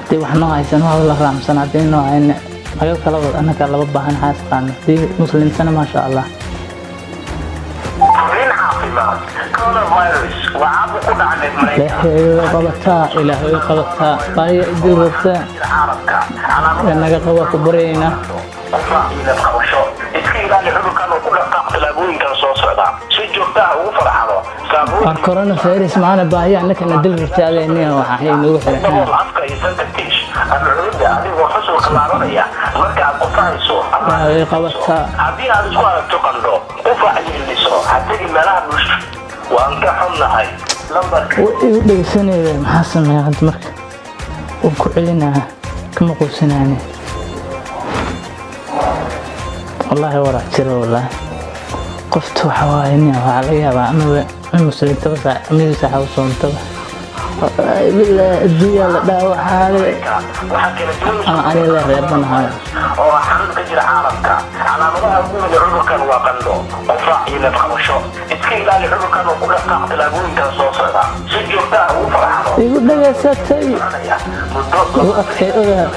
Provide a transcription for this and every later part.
Haddii wax noo haysan waa la raamsan, haddii noo hayna naga kala wad, annaka laba baahan xaas qaano. Haddii muslimtana, maasha Allah. Fariin caafimaad: coronavirus waa caabuq ku dhaca neefmareenka. Ilaahay way qabataa, Ilaahay way qabataa, baahiya idil rabtaa. Caalamka. Ee naga qaba ku baryaynaa. Qufac iyo neefqabasho. Iska ilaali cudurkan oo ku dhaqaaq tallaabooyinkan soo socda: si joogto ah ugu farxado saabuun. War coronavirus maana, baahiya annakana dil rabtaa, adeeniya waxaa nagu xiran. Dabool afka iyo sanka tiish ama cunuda adigoo xusulka laabanaya marka aad qufacayso ama Waa way qabataa. Haddii aad isku aragto qandho, qufac iyo hindhiso, ha tegin meelaha bulsho. Waan ka xunnahay, lambarka Way igu dhegeysanaya. Maxaa sameeya hadda? Marka waan ku celinaa, kama quusanaani wallaahi. Warac jiro wallaahi. Qofta waxa waaye nin waxaa laga yaabaa amaba in muslimtaba ama saaxa soontaba. Wallaahi bilaahi, adduunyaa la dhaawaxaale. Waxaa kala duwan Ama aniga la reebanahay. oo ah xanuun ka jira caalamka. Calaamadaha ugu weyn ee cudurkan waa qandho, qufac iyo neefqabasho. Iska ilaali cudurkan oo ku dhaqaaq tallaabooyinkan soo socda: si joogto ah ugu farxado Igu dhegeysatay. muddo Igu adkay ogaa.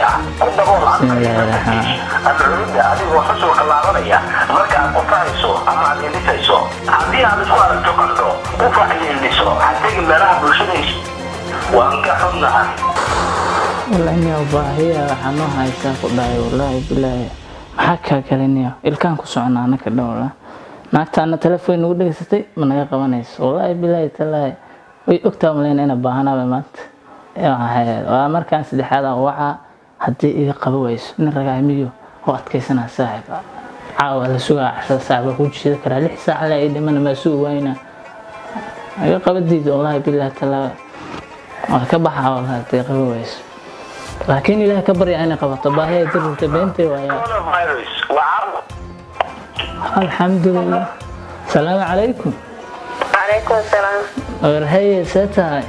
ah, ku dabool afka iyo Bismillaahi sanka tiish ama cunuda adigoo xusulka laabanaya marka aad qufacayso ama aad hindhisayso. Haddii aad isku aragto qandho, qufac iyo hindhiso, ha tegin meelaha bulshada. Waan ka xunnahay. Wallaahi niyow, baahiya waxaa noo haysaa ku dhahay. Wallaahi bilaahi, maxaa kaa galay niyow? Ilkaan ku soconaa anaka dhan. Wallaahi naagtaana telefoon nagu dhegeysatay, ma naga qabanayso. Wallaahi bilaahi tallaahi, way ogtaa malayna ina baahanaaba maanta. Waa markaan saddexaad aan wacaa. Haddii iga qaba wayso, nin ragaa miyo oo adkaysanaa saaxib? Caawa la sugaa 10 saac baa kuu jeeda karaa, 6 saac le ay dhimana, maa sugi waynaa? Iga qaba diid. Wallaahi bilaahi tallaahi, waa ka baxaa wallaahi haddii qaba wayso, laakiin Ilaah ka barya inay qabato. Baahi ay dirrabta beentay waayaa. Coronavirus waa caabuq. Alxamdulilah, asalaamu calaykum. Calaykum salaam. Warhaye, see tahay?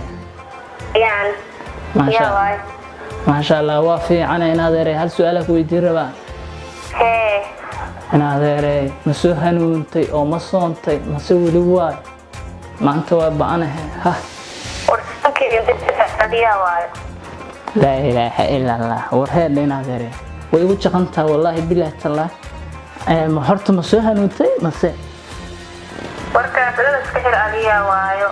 Yan. Maasha Ya waay. Maasha Allah, waa fiicana. In adeeray, hal su-aala ku weydiin rabaa. Hee. In adeeray, ma soo hanuuntay oo ma soontay mase weli? Waay maanta waa ba-anahe ha. Warsankii waay. Laa ilaaha ila Allah. War heedha, in adeeray, way igu jaqantaha wallaahi bilaahi tallah. Ma horta ma soo hanuuntay mase? Warka bilada iska xir, adiyaa waayo.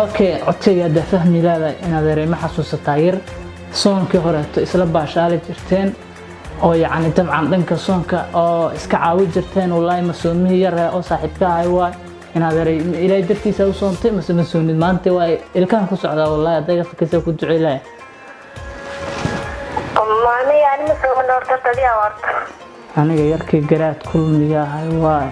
Okay, codkayga haddaa fahmi laada. In adeeray, ma xasuusataa yar soonkii horeeto isla baashaali jirteen oo yacni dabcan dhanka soonka oo iska caawi jirteen? Wallaahi ma soomihii yar oo saaxiibka ahay waay. In adeeray, Ilaahay dartiisa u soontay mase ma soonid? Maanta waa ilkahan ku socdaa wallaahi, hadday fakaysa ku ducey lahay. Maami yani ma soo horta adiyaa warta. Aniga yarkii garaad kulmiga ahay waay,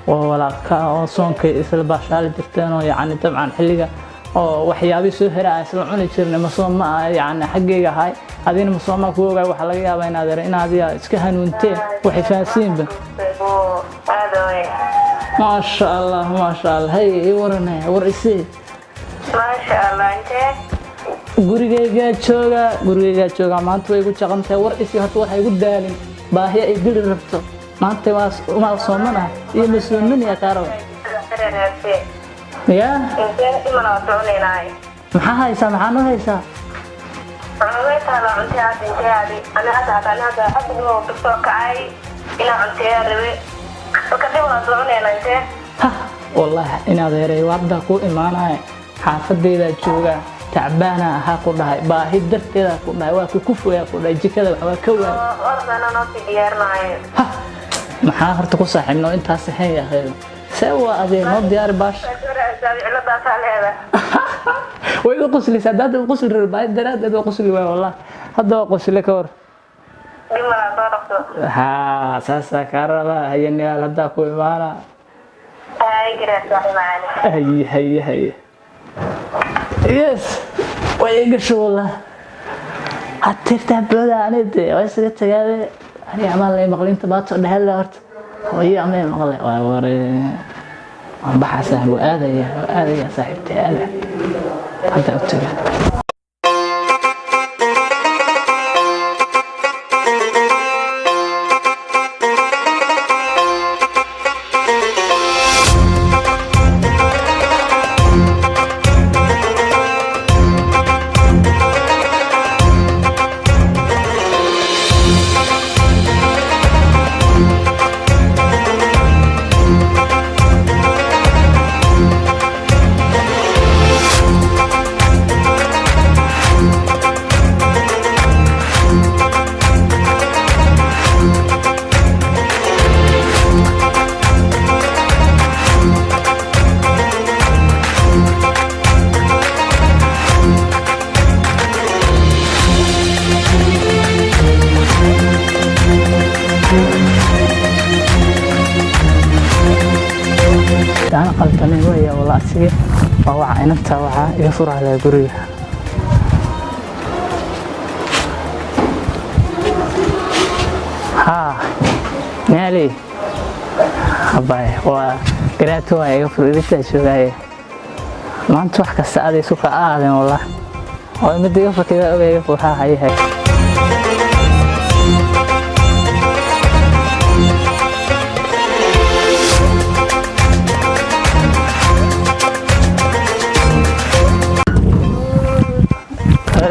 oo walaalka ah oo soonkay isla baashaali jirteen oo yacni dabcan xilliga oo waxyaabii soo hera aan isla cuni jirnay. Ma soom ma ah yacni xaggayga ahay, adina ma soomaa ku ogaay. Waxaa laga yaabaa inaad in adiga iska hanuunteen waxay fahansiinba. Aada way. Maasha Allah, maasha Allah. Hay, ii waranaya, war isii. Maasha Allah, intee? Gurigaygaa jooga, gurigaygaa jooga. Maanta way igu jaqantahay. War isii horta, waxa igu daalin, baahiya ay dili rabto. Maanta waa maa soomana iyo ma soomanaya kaaraba yaa. Intee imana waa soconaynaa. Maxaa haysaa? Maxaa noo haysaa? Way taala cuntee hadda, intee adi? Ani hadda hadda ani hadda hadda oo kasoo kacay inaa cunteeya rabe. Marka dib waa soconaynaa, intee? Hah, wallaahi in adeeray, hadda ku imaanaya, xaafadeydaa joogaa, tacbaana ahaa ku dhahay, baahi darteeda ku dhahay, waa ku kufaya ku dhahay, jikada wax waa ka waay. Ordana noo sii diyaarinayo. Hah, maxaa horta ku saaxiibnoo intaas ahayn yahay? See waa adee, noo diyaari baash. Ciladaasaa leedahay. Way u qoslaysaa hadda, u qosli rabay, baahi daraaddeed waa qosli waay. Wallah hadda waa qosle, ka war. Dhib malaa, soo dhaqso. Haa, saasaa kaa rabaa. Hayaniyaal, haddaa ku imaana. Ay, garaad saaxiib macaani. Haye haye haye, yes, way iga gasho wallah. Hatirtaa booda anide waa isaga tagaabe. Aniga amaan lay maqlinta baato dhehela horta hooyo amay maqle. Waa ware, waan baxaa saaxiib, waa aadaya, waa aadaya saaxiibtay, aada hadda u tagaa. Qaldanay waya wala asige waa waca inantaa wacaa iga furaalaya guriga. Haa, maali habay waa garaato, waa iga fur, irintaa joogaaye. Maanta wax kasta aday isu ka aadeen wallah, waa mid iga fakida oga iga fur. Haa, hayahay.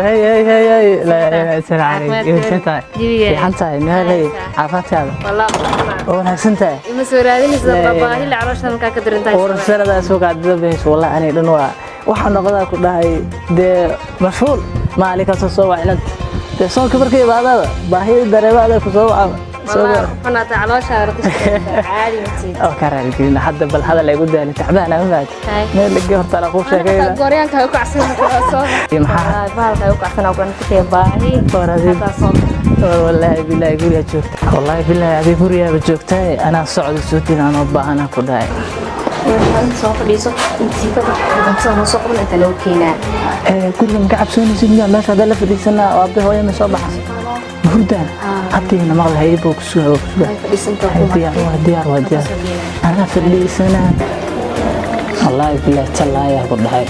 Hey hey hey hey, la ilaha illa anta, fiican tahay, fiican tahay maalay, caafimaadkaada oo wanaagsan tahay. Ima soo raadinaysa baahila caloosha halkaa ka darantahay. Warsanada soo qaadida bayso wallahi, aniga dhan waa waxaa noqdaa ku dhahay dee mashhuul maalin kasta soo waa inad dee soonka markay imaadaba baahida dareemaada ku soo waca. Wallahi xunaata calooshaada ku caadi matid. Oo ka raaligelina hadda, bal hadal ay gu daalin, tacbaan ama maad meel lagi horta ala kuu sheegay. Gooryaanka ay u kacsan soo. Iyo maxaa? Bahalka ay u kacsan oo ku baahi. War soo. Wallaahi bilaahi gurigaa joogta, wallaahi bilaahi adiga gurigaaba joogtahay, anaa socda soo dila anoo baahanaa ku dhahay. Soo fadhiiso intii ka cuntada noo soo qaban inta loo keenaa. Guriga maka cabsoonaysid miyaa? Meesha haddaa la fadhiisanaa aabe hooyo ma soo baxa hurdaan haddayna maqli hayay buu ku sugaa, waa ku sugaa. Diyaar waa, diyaar waa, diyaar anaa fadhiisanaa. Wallaahi bilaahi tallaayaa ku dhahay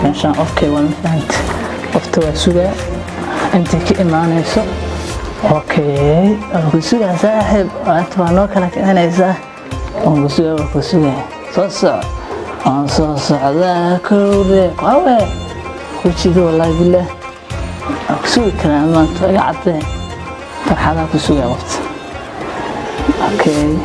meeshaan. Okay, waa ma fahanta, qofta waa sugaa intay ka imaanayso. Okay, waan ku sugaa saaxiib, inta waa noo kala kicinaysaa. Waan ku sugaa, waan ku sugaa, soo soco, waan soo socdaa. Kowre wawe wejiga, wallaahi bilaah waan ku sugi karaa maanta, iga caddee farxadaa ku sugaa qofta. Okay.